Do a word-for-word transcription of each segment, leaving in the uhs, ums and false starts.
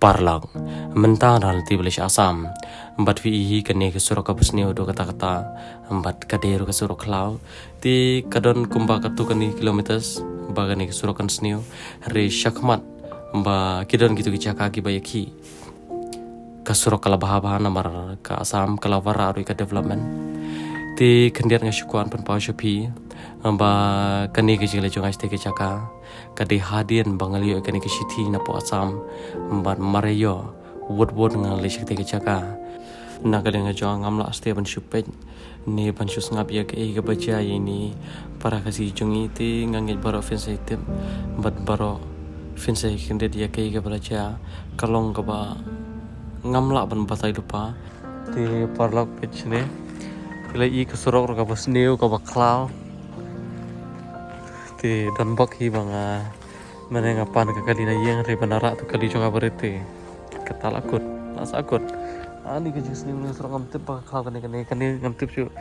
Paralok, mynta nga dang leit sha Assam bad phi i hi kane ka surok kaba sniew haduh katta katta bad ka dei ruh ka surok khlaw. Te ka don kumba katto katne kilometers ba kane ka surok kan sniew. Hynrei shakhmat ba ki don kito ki jaka kiba ïakhih, ka surok ka la bha bha namar ka Assam ka la wanrah ruh ïa ka development. Te khyndiat nga shu kwah ban pynpaw sha phi ba kane ka jingleit jong nga shatei ka jaka ka dei hadien ba nga la ïoh ïa kane ka shithi napoh Assam bad mar ïa wut wut nga la leit shatei ka jaka. Na ka liang jong nga ngam lah shatei ban shu peit ne ban shu sngap ïa kaei kaba jia ïa ine i para Khasi jong ngi. Te nga ngeit baroh phin sa ïatip bad baroh phin sa ïakhyndiat ïa kaei kaba la jia. Ka long kaba ngam lah ban batai lypa. Te paralok, peit shane, phi la i ka surok ruh kaba sniew kaba khlaw. Te don bok hi ba nga, mane nga pan ka kali na ïing, hynrei ba nga rah tu kali jong nga barit te kata la kut, la sa kut. Ani ka jingsniew ne surok ngam tip ba ka khlaw kane kane, kane ngam tip shuh.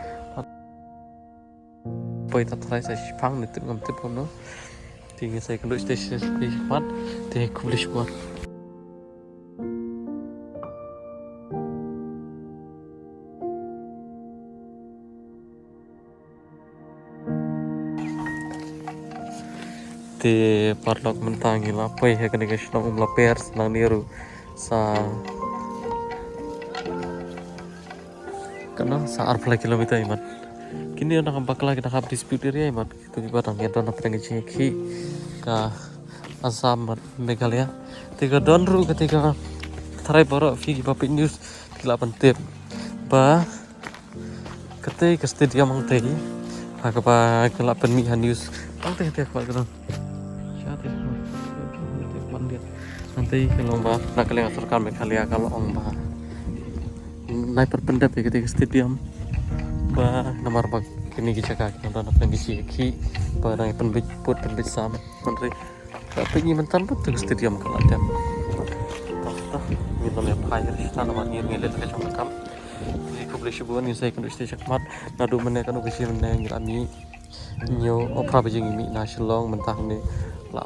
Poi ta tharai sa shipang ne tip ngam tip kumno. Te ngin sa ïakynduh shatei shatei shakhmat. Te khublei shibun. Te paralok, mynta ngi la poi ha kane ka shnong Umlaper, shnong ne ruh sa, kano, sa arphew kilometer i mat. Kine na ka bakla ki dang hap dispute area i mat. Kito kiba dang ïa don hapdeng ka jingïakhih ka Assam bad Meghalaya. Te ka don ruh kata ka tharai baroh phi kiba peit news phi lah ban tip ba katei ka stadium hangtei ha kaba ka la pynmih ha news. Hangtei, hangtei ka don. Sha tei ka don. Hangtei ka long ba na ka liang sorkar Meghalaya ka la ong ba nai pynpyndep ïa katei ka stadium ba namar ba kine ki jaka ki dang don hapdeng ka jingïakhih ba dang pynbeit pud pynbeit sam. Hynrei ka pynmih mynta ba tu ka stadium ka la dep. Tah, tah, ngin ym ïa phai ïa namar ngi ngi leit ka jong ka kam. Te khublei shibun, ngin sa ïakynduh shatei shakhmat. Naduh mynne katno baje mynne ngi la mih? Hynñiew, oh, phra baje ngi mih na Shillong, mynta hangne la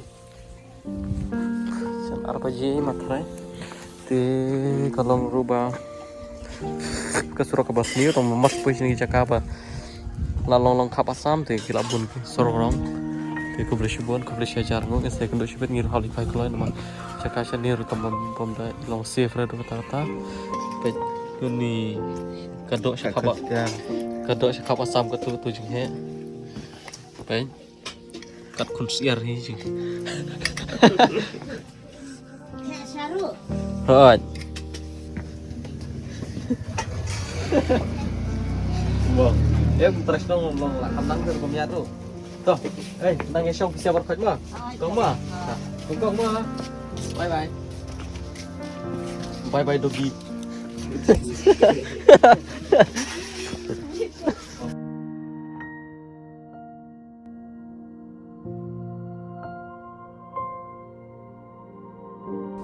shen ar baje i mat tharai. Te ka long ruh ba ka surok kaba sniew, tang mar poi shane ki jaka ba la long long khap Assam te ki la bun ki surok rong. Te khublei shibun, khublei shihajar nguh, ngin sa ïakynduh shibit, ngi ruh hap leit phai kloi namar jaka shane ruh kam bym bym da long safe re haduh katta katta. Peit, kane ka doh sha khap, ka doh sha khap Assam katu, tu jingheh. Peit. Kat khun syiar hi jing. Hoi. Wah, em, terus dong, dong, lah, kandang tu, kami tu. Tuh, eh, nang esong siapa kau mah? Kau mah? Kau mah? Bye bye. Bye bye, doggy.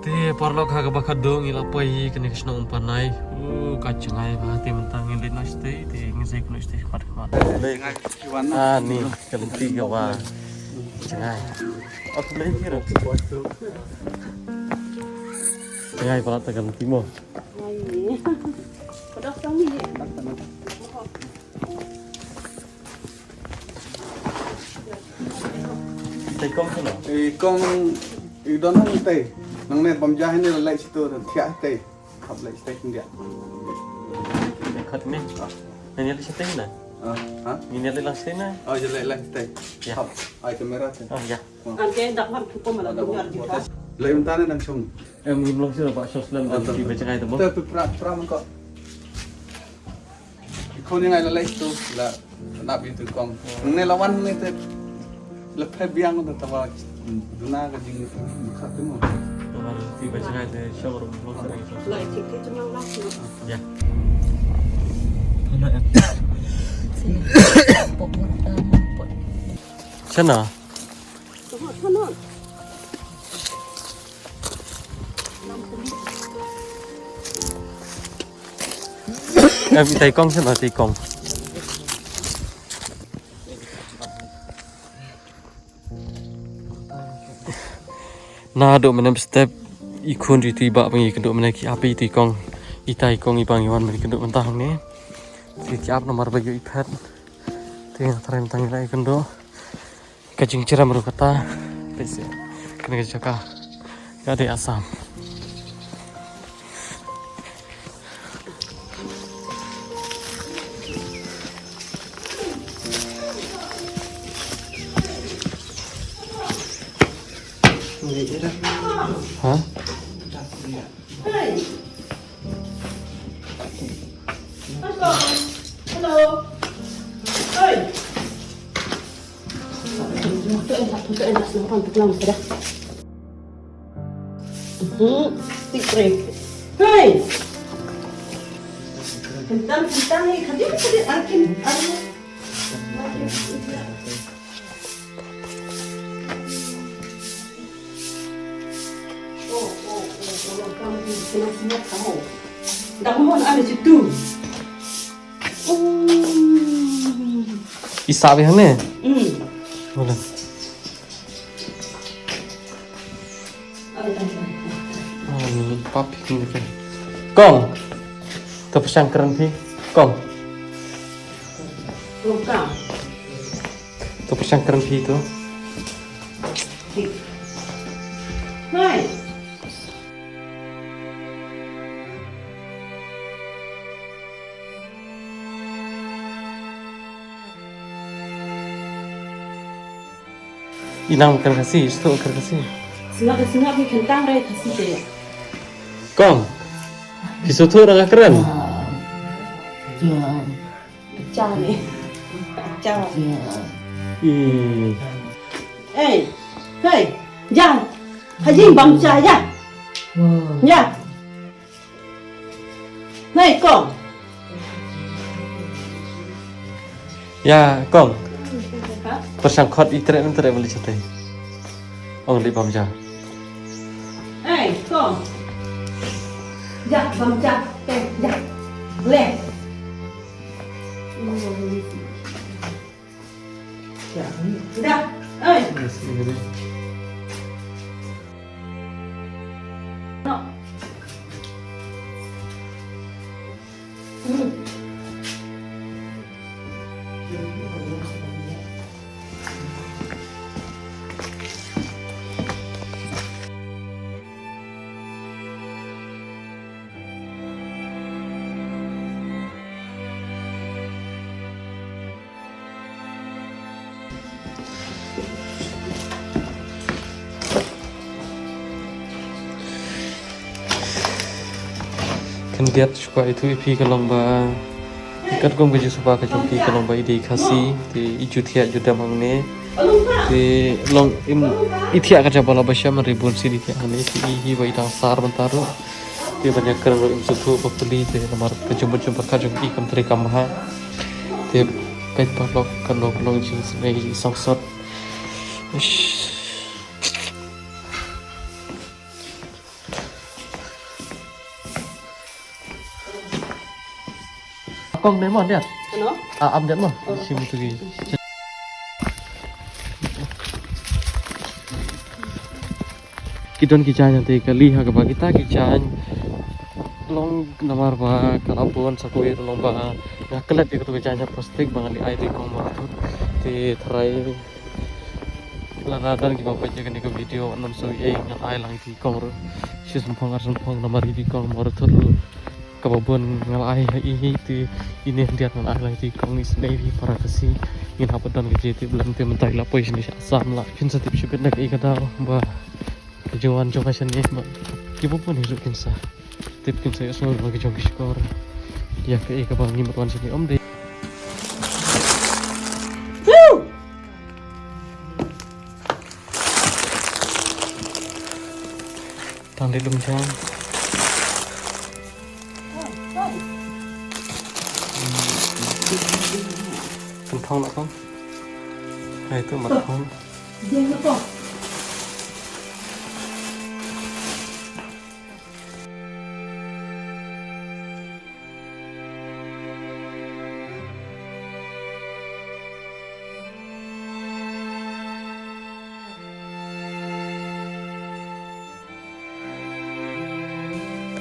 Te paralok, ha kaba khadduh ngi la poi kane ka shnong Umpanai. Uh, ka jngai bha, te mynta ngin leit noh shatei, te ngin sa ïakynduh shatei khmat khmat. Ah, ni ka lynti kaba jngai. Ot lei kira. Jngai pala ta ka lynti mo. Tei kong tu no. I kong i don hang tei. Nangne bam jah ni la leit situ dan thiah tei. Khap leit tei ndia. Khat ni. Ni ni leit tei na. Ah, ha? Ni ni leit lang tei na. Oh, je leit lang tei. Ya. Khap ai kamera tei. Oh, ya. Kan ke dak wan ku pom la tu yar jita. Leit mynta ni nang shong. Em, ngim long shuh ba shong slem. Oh, da tu. Ki ba jngai tu mo. Tu pra pra man ko. Khun ïa ngai la leit tu la nap ïa tu kong. Nang ne la wan ne te la phe biang tu tawa duna ka jing tu khat tu mo. Tawa ti ba jngai te shong rum lo sa. Lai tik ke jngai la. Ya. Hello em. Sini. Pok mo ta mo pok. Sana. Em, tei kong shen, tei kong. Na dok menem step. I khun ïa itu i bah ba ngi kynduh mynne ki ap ïa itu i kong. Ita i kong i ba ngi wan ban kynduh mynta hangne. Te ki ap namar ba ïoh i phet. Te nga tharai mynta ngi la ïa kynduh. Ka jingchiram ruh kata. Peit seh. Kane ka jaka ka dei Assam. Ha? Hey. Hello. Hey. Hey. Kentang, kentang, eh, kadi, kadi, arkin, arkin. Oh, oh, oh, oh, kamu di sana sini kamu. Dah mohon ada situ. Oh. Isa bih ne? Hmm. Boleh. Ai, papi kong. To pyrshang kren phi. Kong. Kong. To pyrshang kren phi to. Hai. Inang kren Khasi, sngewthuh kren Khasi. Sngap, sngap ni kentang rai Khasi te. Kong. Ki sngewthuh rai kren. Cha ni. Cha. Hmm. Eh, hey, hey, ja. Haji bam cha ja. Ja. Nei kong. Ya kong. Ha? Persangkot i trek nem trek beli cetai. Ong li bam ja. Nei kong. Ja bam ja. Te ja. Le. Dah. Oi. No. Hmm. Khyndiat shuwa ïathuh ïa phi ka long ba katkum ka jingsuba ka jong ki ka long ba i dei Khasi te i ju thiah ju dem hangne. Te long im i thiah ka jaka ba la ba shem, hynrei bun sien i thiah hangne te i hi ba i dang sar mynta ruh. Te ban ïakren ruh im sngewthuh ba puli te namar ka jingmut jingpyrkhat jong ki kam trei kam bha. Te peit paralok, ka long, ka long jingsnei jingsangsot. Ish. Kong dei mo, diat. Ano? Ah, am diat mo. Oh. Sim tu gi. Ki don ki jaiñ hangtei kali ha kaba kita ki jaiñ long namar ba ka la bun sa kawei ruh long ba nga klet ïa katu ka jaiñ ha plastik ba ngan ïa ai ïa i kong Mawrynthup. Te tharai lada don kiba peit ïa kane ka video, ngan shu ïa ngan ai lang ïa i kong ruh. Shi symphang ar symphang namar ïa i kong Mawrynthup ruh. Kaba bun nga la ai ha i hi te ine hyndiat ngan ai lang ïa i kong, isynei ïa phi para Khasi. Ngin hap ban don ka jingïatiplem te mynta i la poi shane sha Assam la. Phin sa tip shibit na kaei ka daw ba ka jingwan jong nga shane ba kiba bun hi ruh kin sa tip, kin sa ïohsngew ba ka jong ki shkor ïa kaei kaba ngi mut wan shane, ym dei. Tang di lum jam. Kan thong nak kan? Hai tu mat thong.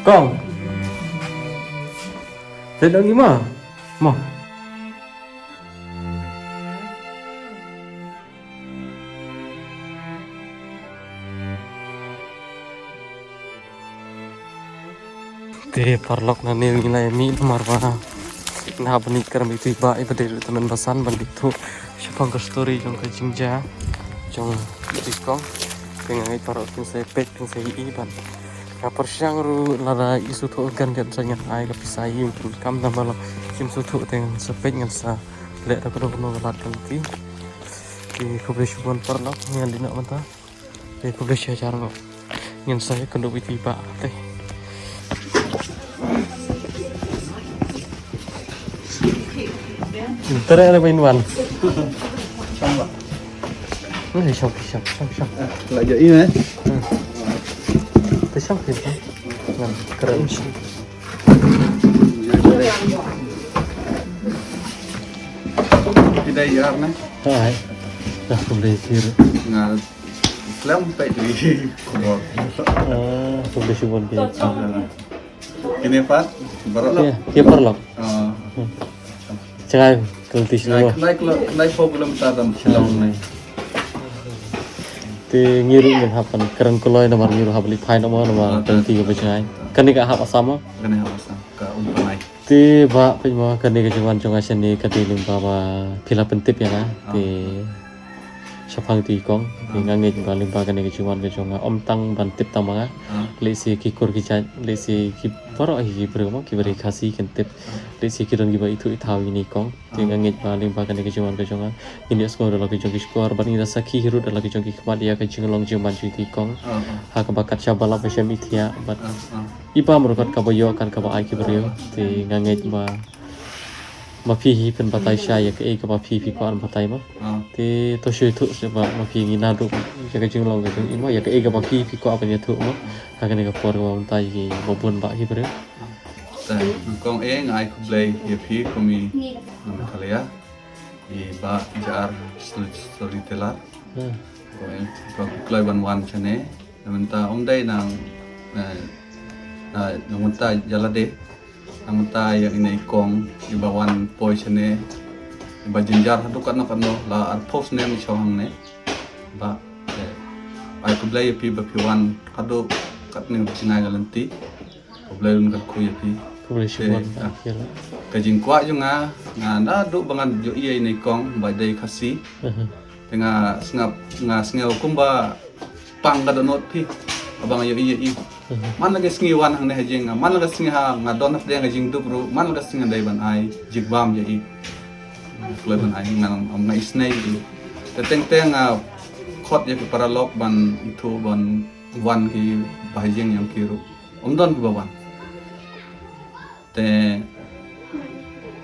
Kong. Te dang i ma. Ma. Te paralok, nangne ngi la ïa mih namar ba nga hap ban ïa kren bad i Bah, i Bah dei ruh tymmen basan ban ïathuh shaphang ka story jong ka jingjia jong i Kong. Te nga ngeit paralok phin sa peit, phin sa ïohi ban. Nga pyrshang ruh lada i sngewthuh kyndiat sa ngan ai ka pisa ïa i, kam dang ba la im sngewthuh te ngan sa peit, ngan sa leh da kano kano ka lad ka lynti. Te khublei shibun paralok, ngan leit noh mynta. Te khublei shihajar nguh. Ngin sa ïakynduh bad i Bah te. Tara ada main wan. Ni shong, shong, shong, shong. La jai eh. Te shong, shong. Ngan kren. Kita ïar ne. Hai. Dah khublei kir. Nga Khlem peit ïa ki khubor. Ah, khublei shibun ki. Kine pat baroh lok. Ïa, ïa paralok. Ah. Jngai ka lynti shnong. Khyndai kilo, khyndai phew kilometer dang Shillong ne. Te ngi ruh ngin hap ban kren kloi namar ngi ruh hap leit phai noh mo namar ka lynti kaba jngai. Kane ka hap Assam mo? Kane hap Assam, ka Umpanai. Te Bah, peit mo, kane ka jingwan jong nga shane ka dei lyngba ba phi la pyntip ïa nga. Ah. Te shaphang ïa i Kong. Te nga ngeit ba lyngba kane ka jingwan ka jong nga, ym tang ban tip tang ma nga. Ah. Lehse ki kur ki jait, lehse ki baroh hi ki briew mo, kiba dei Khasi kin tip. Ah. Lehse ki don kiba ithuh ithaw ïa i Kong. Te nga ngeit ba lyngba kane ka jingwan ka jong nga, ngin ïa sngew da la ki jong ki shkor, bad ngin ïa sakhi hi ruh da la ki jong ki khmat ïa ka jinglong jingman jong i Kong. Ah, ah. Ha kaba kat shaba la ba shem i thiah, bad ah, ah. I Bah ruh kat kaba ïoh, kat kaba ai ki briew. Te nga ngeit ba ma phi hi phin batai shai ïa kaei kaba phi phi kwah ban batai mo. Ah. Te to shu ïathuh seh Bah, ma phi ngi naduh ïa ka jinglong ka jong i mo, ïa kaei kaba phi phi kwah ban ïathuh mo. Ha kane ka por kaba mynta ïa kiba bun bah ki briew. Te Kong eh, nga ai khublei ïa phi kum i Meghalaya. I Bah Jar Story, Storyteller. Hmm. Ko, eh, ko kloi ban wan shane. Namar ta ym dei nang, eh, na, namar ta ïa lade. Namar ta ïa ine i Kong, iba wan poi shane. Iba jynjar haduh katno katno, la arphew snem i shong hangne. Bah, eh, ai khublei ïa phi ba phi wan haduh katne ka jngai ka lynti. Khublei run kyrkhu ïa phi. Khublei shibun. Te, ah, ka jingkwah jong nga, nga naduh ba ngan ïohi ïa ine i Kong ba dei Khasi. Mhm. Te nga sngap, nga sngew kumba pang ka dohnud phi haba nga ïohi ïa i. Mhm. Man la ka sngi wan hangne ha jing nga, man la ka sngi ha nga don ha pdeng ka jingduk ruh, man la ka sngi nga dei ban ai jingbam ïa i. Kloi ban ai, nga, nga isynei ïa i. Te teng teng nga khot ïa ki paralok ban ithuh ban wan ki bahajing jong ki ruh. Ym don kiba wan. Te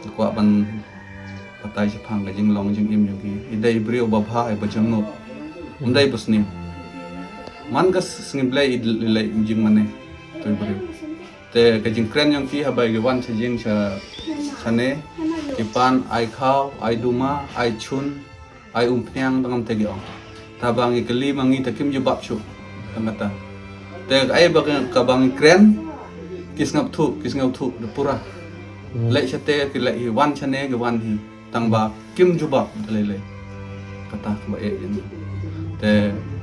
nga kwah ban batai shaphang ka jinglong jingim jong ki. I dei i briew uba bha, uba jemnud. Ym dei ba sniew. Man ka sngi Blei i leh jingmane. To i briew. Te ka jingkren jong ki haba ki wan sha jing sha, shane. Ki pan ai khaw, ai duma, ai chun. Ai umphniang tang ym te ki ong. Te haba ngi kylli ma ngi te kim jubab shuh. Tang kata. Te kaei ba ka, kaba ngi kren, ki sngap thuh, ki sngap thuh da pura. Hmm. Leh shate ki leh hi, wan shane ki wan hi. Tang ba kim jubab da lei lei. Kata kaba eh jong ngi. Te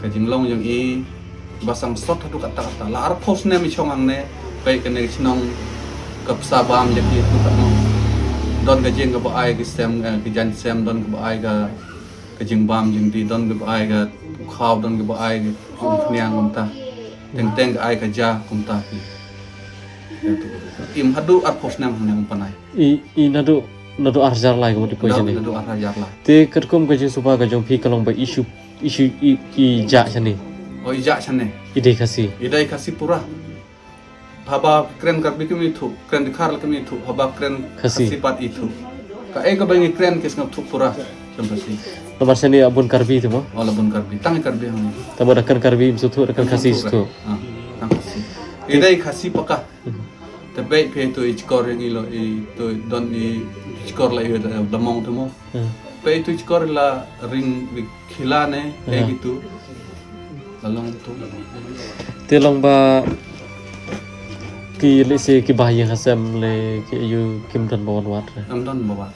ka jinglong jong i ba sangeh sot haduh katta katta. La arphew snem i shong hangne, peit kane ka shnong ka bsa bam jong ki haduh katno. Don ka jing kaba ai ki sem, eh, ki jaiñ sem, don kaba ai ka ka jingbam jingdih, don kiba ai ka khaw, don kiba ai ka umphniang kumta. Teng teng ka ai ka ja kumta phi. Im haduh arphew snem hangne Umpanai. I, i naduh, naduh ar hajar lai ka mut i poi shane. Naduh ar hajar lai. Te katkum ka jingsuba ka jong phi ka long ba i shu, i shu i, i jah shane. O, i jah shane. I dei Khasi. I dei Khasi pura. Haba kren Karbi kim ithuh, kren Dkhar la kim ithuh, haba kren Khasi. Khasi pat ithuh. Kaei kaba ngi kren ki sngap thuh pura. Sngap Khasi. Namar shane la bun Karbi te mo? O, la bun Karbi. Tang i Karbi hangne. Tang ba da kren Karbi im sngewthuh, da kren Khasi sngewthuh. Ah, tang Khasi. I dei Khasi paka. Mhm. Te peit phi to i shkor jong i lo i to don i shkor la i da mong te mo. Hmm. Peit to i shkor la ring Khila ne, eh, gitu. La long tu. Te long ba, Ki lehse ki ba ha ïing ha sem lei ki ïoh kim don ba wan wad re. Em don ba wad.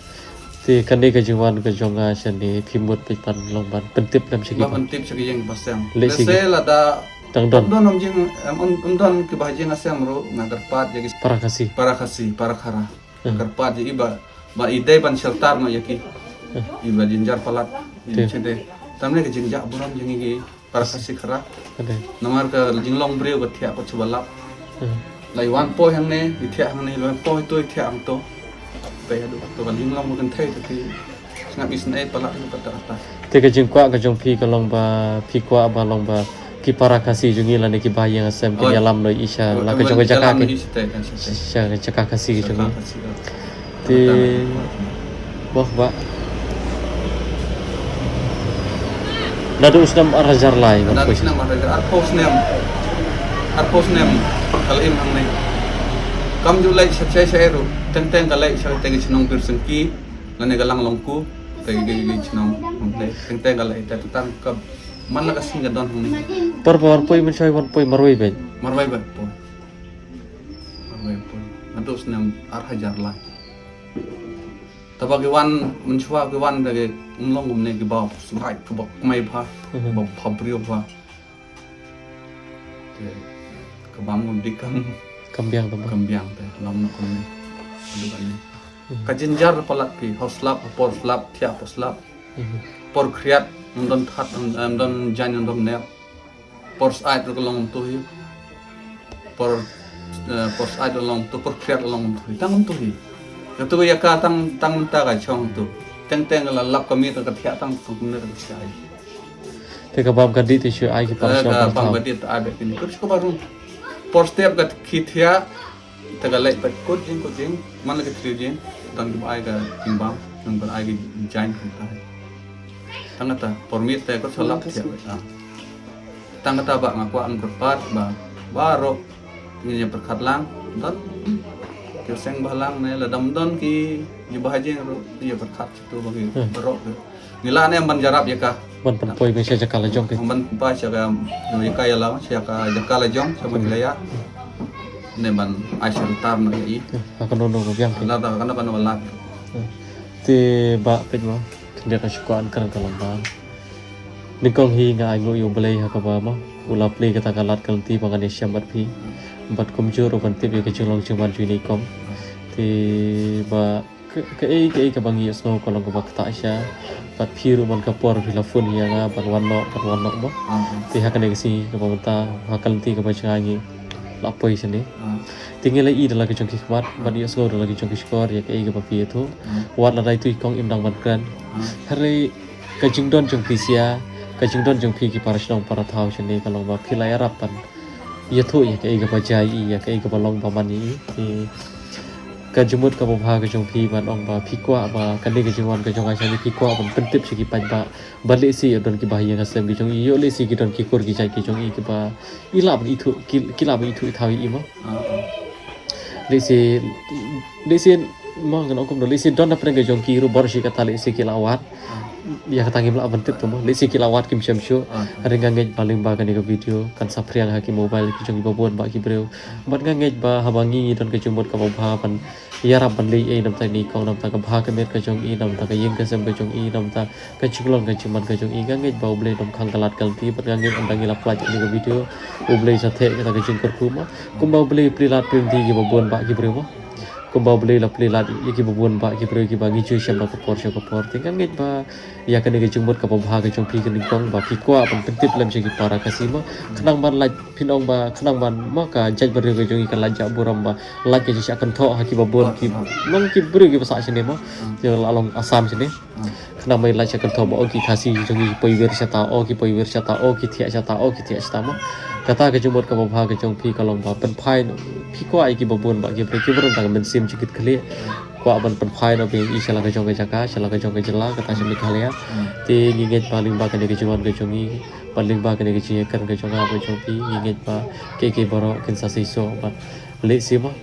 Te kane ka jingwan ka jong nga shane phi mut phi pan long ban pyntip lem sha ki ba pyntip sha ki ïing ba sem. Lehse lada dang don. Don ym jing em don ki ba ha ïing ha sem ruh nga kyrpad ïa ki para Khasi. Para Khasi, para Khara. Kyrpad ïa i ba ba i dei ban shelter noh ïa ki. I ba jynjar palat. Te. Tamne ka jingjah burom jong i ki para Khasi Khara. Namar ka jinglong briew ka thiah ka chuba lap. Lai wan poi hangne i thiah hangne, lai wan poi to i thiah hangto. Te haduh to ka jinglong ba kan thei to ki sngap isnei palat to kata kata. Te ka jingkwah ka jong phi ka long ba phi kwah ba long ba ki para Khasi jong i lane ki ba ha ïing ha sem kin ïalam noh i sha la ka jong ka jaka ki sha ka jaka Khasi ka jong i. Te bah ba naduh u snem ar hajar lai. Naduh u snem ar hajar, arphew snem. Arphew snem ka la im hangne. Kam ju leit sha sha sha ruh. Teng teng ka leit sha teng shnong Pyrsngki lane ka Langlongku. Ka i ka i shnong. Teng teng ka leit te tang ka man la ka sngi ka don hangne. Por ba wan poi mynshuwa wan poi marwei beit. Marwei beit poi. Marwei poi. Naduh u snem ar hajar lai. Te ba ki wan mynshuwa ki wan da ki ym long kumne ki ba surai ki ba kmai bha. Ba bha briew bha. Te ka bam kum dei kam kam biang te ba kam biang te long na kumne. Aduh kane. Ka jynjar palat ki ha slap ha por slap thiah por slap. Por khriat ym don that ym don jaiñ ym don nep. Por sait ruh ka long ym tu hi. Por eh, por sait ruh long tu, por khriat ruh long ym tu hi. Tang ym tu hi. Ka tu ïa ka tang tang mynta ka chong tu. Teng teng ka la lap ka miet ka thiah tang tang kumne ka thiah. Te ka bam ka dih te shu ai ki para shnong para thaw. Ka bam ka dih te ai bad kine. Ka shu ka barum. Por step ka khi thiah. Te ka leit pat kut jing kut jing man la ka thriew jing. Tang ki ba ai ka jingbam nang ban ai ki jaiñ kumta. Tang kata por miet te ka shu lap thiah. Tang kata ba nga kwah ban kyrpad ba baroh ngin ïa pyrkhat lang don ki seng ba lang ne la dam don ki ïa ba ha jing ruh ïa pyrkhat tu ba ki baroh ki ngi la ne ban jarap ïa ka ban pynpoi ba sha jaka la jong ki ban pynpoi sha ka ïa ka ïa la sha ka jaka la jong sha ma ki la ïa ne ban ai shelter na ïa i ha ka no no ka biang ki la da ka na ka no la te ba peit ma. Khyndiat ka shu kwah ban kren ka long ba nyngkong hi nga ai nguh ïa U Blei ha kaba ma u la plie kata ka lad ka lynti ba ngan ïashem bad phi bad kumjuh ruh ban tip ïa ka jinglong jingman jong i nyngkong. Te ba kaei kaei kaba ngi ïohsngew ka long kaba ktah sha bad phi ruh man ka por phi la phone ïa nga ban wan noh ban wan noh ma. Te ha kane ka sngi kaba mynta ha ka lynti kaba jngai ngi la poi shane. Te ngi la i da la ka jong ki khmat bad ïohsngew da la ka jong ki shkor ïa kaei kaba phi ïathuh. Wat la dei tu i kong im dang ban kren. Hynrei ka jingdon jong phi sia ka jingdon jong phi ki para shnong para thaw shane ka long ba phi la ïarap ban ïathuh ïa kaei kaba jia ïa i ïa kaei kaba long ba man ïa i. Te ka jingmut kaba bha ka jong phi ban ong ba phi kwah ba kane ka jingwan ka jong nga shane phi kwah ban pyntip sha ki paidbah. Ba lehse ïoh don ki ba ha ïing ha sem ki jong i ïoh lehse ki don ki kur ki jait ki jong i kiba i lah ban ithuh ki lah ban ithuh i thaw ïa i mo. Lehse lehse mo ngan ong kumno lehse don na pdeng ka jong ki ruh bor shi kata lehse ki la wad. Ïa kata ngim lah ban tip to mo lehse ki la wad kim shem shuh. Hynrei nga ngeit ba lyngba kane ka video kan sa phriang ha ki mobile ki jong ki ba bun ba ki briew. Bad nga ngeit ba haba ngi ngi don ka jingmut kaba bha ban ïarap ban leh ei namta i kong namta ka bha ka miat ka jong i namta ka ïing ka sem ka jong i namta ka jinglong ka jingman ka jong i nga ngeit ba U Blei dom khang ka lad ka lynti bad nga ngeit ynda ngi la pynlait kane ka video U Blei sa theh kata ka jingkyrkhu mo. Kumba U Blei plie lad plie lynti ki ba bun ba ki briew mo. Kumba U Blei la plie lad ïa ki ba bun ba ki briew ki ba ngi ju shem na ka por sha ka por te nga ngeit ba ïa kane ka jingmut kaba bha ka jong phi ka nyngkong ba phi kwah ban pyntip lem sha ki para Khasi mo. Khnang ban lait phin ong ba khnang ban mo ka jait briew ka jong i ka lait jah burom ba lait ka jingshah kynthoh ha ki ba bun ki long ki briew ki ba sah shane mo. Ïa la long Assam shane. Khnang ba i lait shah kynthoh ba o ki Khasi ki jong i ki poi wir shata o ki poi wir shata o ki thiah shata o ki thiah shata mo. Kata ka jingmut kaba bha ka jong phi ka long ba pynphai phi kwah ïa ki ba bun ba ki briew ki briew tang mynsiem jingkit khlieh. Kwah ban pynphai na phi i sha la ka jong ka jaka sha la ka jong ka jylla kata sha Meghalaya. Te ngi ngeit ba lyngba kane ka jingwan ka jong i ba lyngba kane ka jingïakren ka jong nga ba jong phi ngi ngeit ba ki ki baroh kin sa seisoh ba lehse ba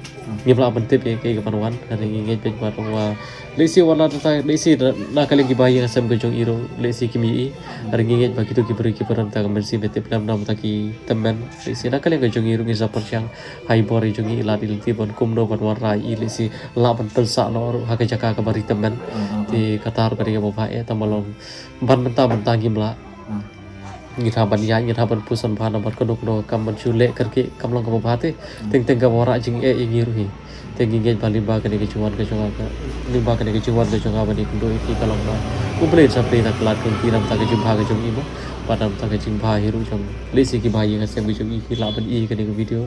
Ngim lah ban tip ïa kaei kaban wan, hynrei ngi ngeit beit ba tang wa lehse wat la tang, lehse na ka liang ki bahaïing hasem ka jong i ruh lehse kim ïohi. Hynrei ngi ngeit ba kito ki briew kiba don tang ka mynsiem ïa tip lem namar ki tymmen, lehse na ka liang ka jong i ruh ngin sa pyrshang ha i bor i jong i, i lad i lynti ban kumno ban wanrah ïa i, lehse lah ban pynsah noh ruh ha ka jaka kaba ri tymmen. Te kata ruh ka dei kaba bha eh, tang ba long ban mynta mynta ngim lah. Ngi hap ban ïaid, ngi hap ban pyrshang bha namar kano kano ka kam ban shu leh kyrkieh kam long kaba bha te. Teng teng kaba wanrah jingeh ïa ngi ruh hi. Te ngi ngeit ba lyngba kane ka jingwan ka jong nga, lyngba kane ka jingwan ka jong nga ban ïakynduh ïa phi ka long ba U Blei un sa plie na ka lad ka lynti namar ka jingbha ka jong i mo, bad namar ka jingbha hi ruh jong lehse ki bahaïing hasem ka jong i ki lah ban i kane ka video,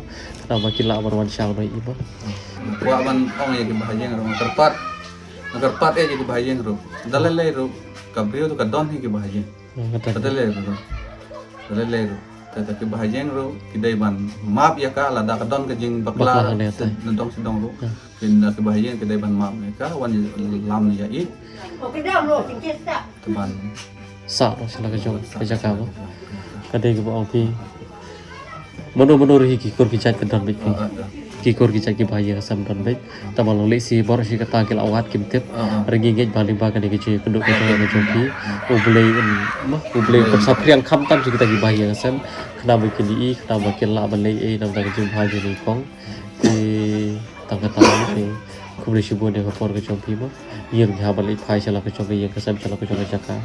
khnang ba ki lah ban wan shaw noh ïa i mo. Kwah ban ong ïa ki bahaïing ruh, nga kyrpad, nga kyrpad eh ïa ki bahaïing ruh. Da lei lei ruh ka briew tu ka don hi ki bahaïing. Ka da lei ruh. Ka da lei ruh. Te da ki bahaïing ruh ki dei ban map ïa ka, lada ka don ka jingbakla sdang sdang ruh. Kin da ki bahaïing ki dei ban map ïa ka, wan lam ïa i. Te ban sah noh sha la ka jong ka jaka mo. Ka dei kaba ong phi. Mano mano ruh hi ki kur ki jait ka don beit phi. Ki kur ki jait ki bahaïing hasem don beit. Tang ba long lehse baroh shi katta ki la wad kim tip. Hynrei ngi ngeit ba lyngba kane ka jingïakynduh ka jong nga ka jong phi, U Blei un, ma, U Blei un sa pyrshang khamtam sha kita ki bahaïing hasem, khnang ba kin ïohi, khnang ba kin lah ban leh ei namar ka jingbha jong i kong. Te tang kata te khublei shibun ïa ka por ka jong phi mo. Ngi ruh ngi hap ban leit phai sha la ka jong ka ïing ka sem, sha la ka jong ka jaka.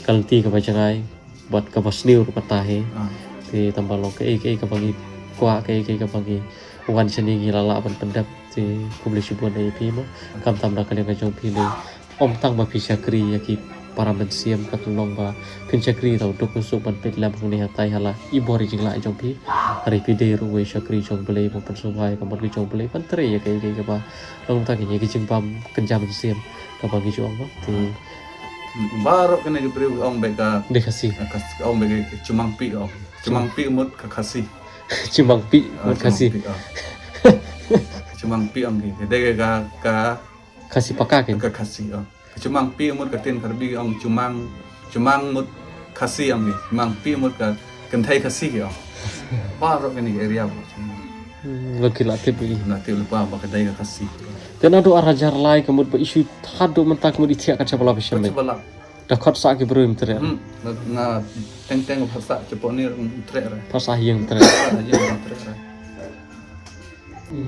Ka lynti kaba jngai bad kaba sniew ruh kata hi. Te tang ba long kaei kaei kaba ngi kwah, kaei kaei kaba ngi wan shane ngi la lah ban pyndep. Te khublei shibun ïa phi mo. Khamtam na ka liang ka jong phi, ym tang ba phi shakri ïa ki para mynsiem, ka long ba phin shakri da u duk u suk ban peit lem hangne hatai ha la i bor i jinglah jong phi. Hynrei phi dei ruh uwei u shakri jong U Blei, ba pynsngewbha ïa ka mon ka jong U Blei ban trei ïa kaei kaei kaba long tang ïa ki jingbam kynja mynsiem kaba ngi ju ong mo. Te baroh kane ki briew ong beit ka dei Khasi. Ka Khasi, ong beit ka Chymangpi ong. Chymangpi mut ka Khasi. Chymangpi mut Khasi. Chymangpi ong ki. Dei ka, ka Khasi paka ki. Ka Khasi ong. Ka Chymangpi mut ka ktien Karbi ong Chymang, Chymang mut Khasi ong ki. Chymangpi mut ka kynthei Khasi ki ong. Baroh kane ka area ba. Hmm, la ki la tip ïa i. La tip lypa ba ka dei ka Khasi. Te naduh ar hajar lai ka mut ba i shu haduh mynta ka mut i thiah kat shaba la ba shem. Kat shaba la. Da khot sah ki briew im treh. Hmm, nga teng teng ba sah shapoh ni im treh re. Ba sah ïing treh. Sah ïing im treh re.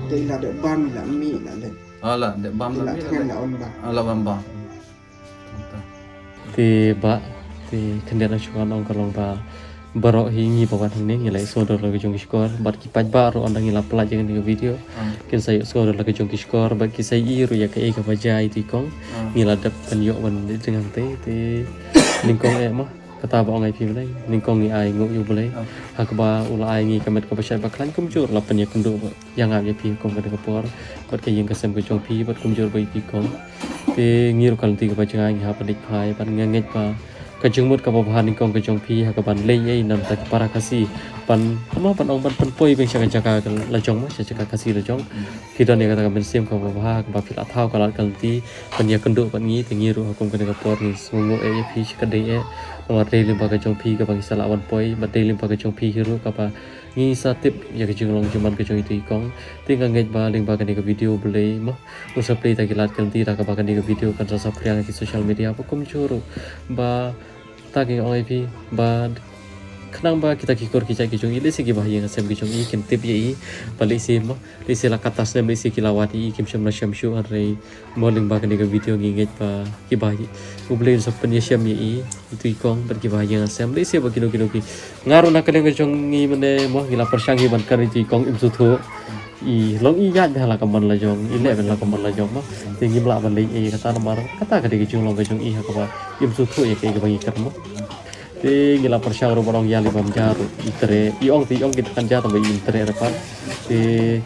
Te la dep bam la mih la leit. Ah, la dep bam la mih la leit. Ah, la bam bam. Te ba, te khyndiat na shuwa nong ka long ba baroh hi ngi ba wan hangne ngi la ïohsngew dor la ka jong ki shkor bad ki paidbah ruh ynda ngi la pynlait ïa kane ka video. Kin sa ïohsngew dor la ka jong ki shkor bad ki sa ïohi ruh ïa kaei kaba jia ïa i kong. Ngi la dep ban ïoh ban leit jngai te, te nyngkong eh ma. Kata ba ong ïa phi mynne, nyngkong ngi ai nguh ïa U Blei. Ha kaba u la ai ngi ka met kaba shait ba khlaiñ, kumjuh la pynïakynduh ba ïa nga ïa phi kum kane ka por bad ka ïing ka sem ka jong phi bad kumjuh ba ïa phi kong. Te ngi ruh ka lynti kaba jngai ngi hap ban leit phai bad nga ngeit ba ka jingmut kaba bha nyngkong ka jong phi ha kaban leit ei namar ki para Khasi ban, ma, ban ong ban pynpoi biang sha ka jaka la jong, ma, sha jaka Khasi la jong. Phi don ïa kata ka mynsiem kaba bha kaba phi la thaw ka lad ka lynti ban ïakynduh bad ngi, te ngi ruh ha kum kane ka por ngi sngewnguh eh ïa phi shikatdei eh. Namar dei lyngba ka jong phi kaba ngi sa lah ban poi bad dei lyngba ka jong phi hi ruh kaba ngi sa tip ïa ka jinglong jingman ka jong itu i kong. Te nga ngeit ba lyngba kane ka video U Blei, ma, un sa plie ïa ki lad ki lynti da kaba kane ka video kan sa saphriang ha ki social media ba kumjuh ruh ba ta ki ong ïa phi ba khnang ba kita ki kur ki jait ki jong i, lehse ki bahaïing hasem ki jong i kin tip ïa i ba lehse, ma, lehse la katta snem lehse ki la wad ïa i, kim shym la shem shuh, hynrei mo lyngba kane ka video ngi ngeit ba ki bahaïing, U Blei un sa pynïashem ïa i, itu i kong bad ki bahaïing hasem, lehse ba kino kino ki, nga ruh na ka liang ka jong ngi mynne mo ngi la pyrshang hi ban kren, itu i kong im sngewthuh. I long i ïaid bha la ka mon la jong, i leh bha la ka mon la jong, ma. Te ngim lah ban leh ei kata namar kata ka dei ka jinglong ka jong i ha kaba im sngewthuh ïa kaei kaba ngi kren, ma. Te ngi la pyrshang ruh ba long ïa lei bam ja ruh i treh, i ong te i ong kita kan ja tang ba im treh re pat. Te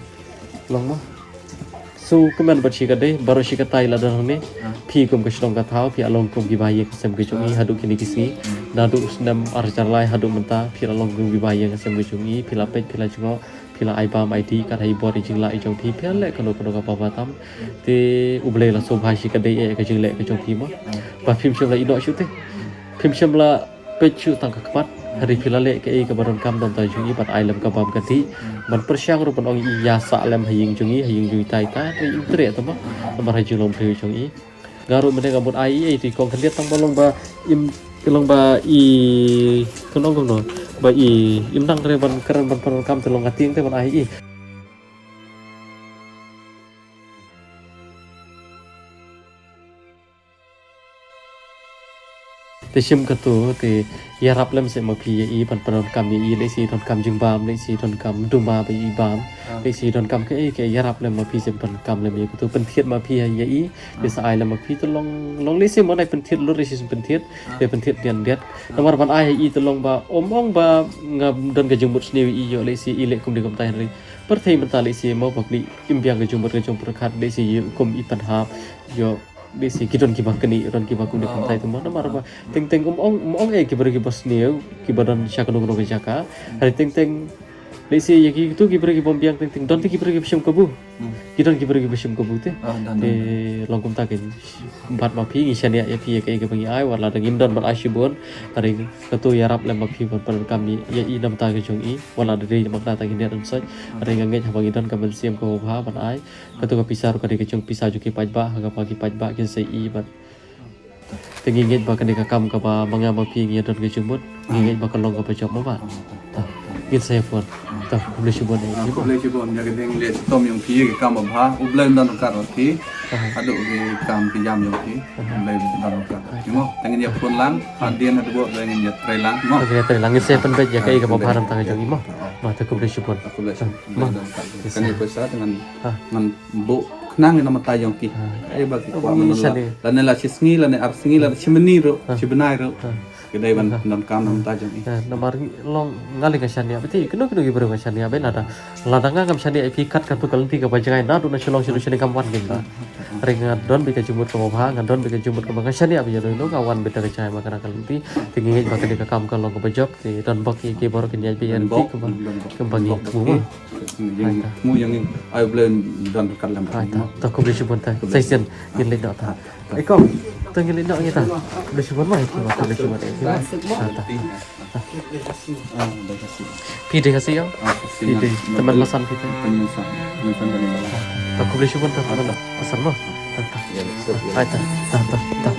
long, ma. So kmen bad shikatdei baroh shikatta i la don hangne. Phi kum ka shnong ka thaw phi la long kum ki bahaïing hasem ki jong i haduh kine ki sngi. Naduh snem ar hajar lai haduh mynta phi la long kum ki bahaïing hasem ki jong i, phi la peit phi la jngoh. Phi la ai bam ai dih kat ha i bor i jinglah i jong phi, phi la leh kano kano kaba bha tam. Te U Blei la sngewbha shikatdei eh ka jingleh ka jong phi, ma. Ba phim shym la ïehnoh shuh te. Phim shym la peit shuh tang ka khmat. Hynrei phi la leh kaei kaba donkam na ka bynta jong i, ban ai lem ka bam ka dih, ban pyrshang ruh ban ong i ïa sah lem ha ïing jong i, ha ïing jong i tai tai, hynrei im treh te mo. Namar ha jinglong briew jong i. Nga ruh mynne nga mut ai i, i te kong khyndiat tang ba long ba im, long ba i, kong ong kumno, ba i im nang re ban kren ban pyndonkam te long ka tieng te ban ai i. Te shim kato te ïarap lem seh ma phi ïa i ban pyndonkam ïa i, lehse donkam jingbam, lehse donkam duma ba i bam, lehse donkam kaei kaei, ïarap lem ma phi seh ban kam lem ïa kato, pynthied ma phi ïa i. Te sa ai lem ma phi te long, long lehse mo nai pynthied lut, lehse pynthied, te pynthied dian diat. Namar ban ai ïa i te long ba ym ong ba nga don ka jingmut sniew ïa i ïoh lehse i leh kumne kumtai, hynrei pyrthei mynta lehse mo ba kli im biang ka jingmut ka jingpyrkhat, lehse ïoh kum i pynhap ïoh, lehse ki don kiba knieh, don kiba kumne kumtai te mo. Namar ba teng teng ym ong, ym ong eh ki briew kiba sniew, kiba don sha kano kano ka jaka. Hynrei teng teng lehse ïa kito ki briew kiba ym biang teng teng don te ki briew kiba shim kabu. Ki don ki briew kiba shim kabu te. Te long kumta, ki bat ma phi, ngi shaniah ïa phi ïa kaei kaba ngi ai, wat la dang im don ban ai shibun. Hynrei kato ïarap lem ma phi ban pyndonkam ïa i na ka bynta ka jong i, wat la dei ma kata ki niat ban soi. Hynrei nga ngeit haba ngi don ka mynsiem kaba bha ban ai, kato ka pisa ruh ka dei ka jong, pisa jong ki paidbah, ha kaba ki paidbah kin sa ïohi bad. Te ngi ngeit ba kane ka kam kaba ma nga ma phi ngi don ka jingmut, ngi ngeit ba ka long kaba jop mo ba. Ta, ngin sa ïa phone. Ta, khublei shibun. Khublei shibun ïa ka ding leh tom jong phi, ka kam ba bha, U Blei un don ryngkat bad phi. Haduh ki kam ki jam jong phi, U Blei un don ryngkat bad phi mo. Te ngin ïa phone lang hadien haduh ba ngin ïa trei lang mo. Ngin ïa trei lang, ngin sa pynbeit ïa kaei kaba bha na ka bynta ka jong i mo. Mo, te khublei shibun. Khublei shibun. Kane pisa te ngan, ngan buh khnang ïa na ka bynta jong ki. Kaei ba ki kwah mynta, lane la shi sngi, lane ar sngi, lane shi bnai ruh, shi bnai ruh. Ki dei ban donkam na ka bynta jong i. Namar long nga lei nga shaniah beit, kino kino ki briew nga shaniah beit, lada, lada nga ngam shaniah ïa phi kat kato ka lynti kaba jngai naduh na Shillong shaduh shane kam wan ki mynta. Hynrei nga don beit ka jingmut kaba bha, nga don beit ka jingmut kaba nga shaniah beit ïa no ïa no, nga wan beit da ka jingmut kaba bha na ka lynti. Te ngi ngeit ba kane ka kam ka long kaba jop, te don bok ïa ki baroh kin ïaid beit ïa ki kumba, kumba ngi thmu mo. Ngi thmu ïa ngi, ai U Blei un don ryngkat lem bad ngi mo. Ta, khublei shibun ta. Sa shisien ngin leit noh ta. Ai kong, ta ngin leit noh ngi ta. Khublei shibun mo, khublei shibun. Ta, ta. Phi dei Khasi ïa? Phi dei Taman Basan phi dei? Ta, khublei shibun ta, Taman Basan mo. Ta, ta. Ai ta, ta, ta, ta.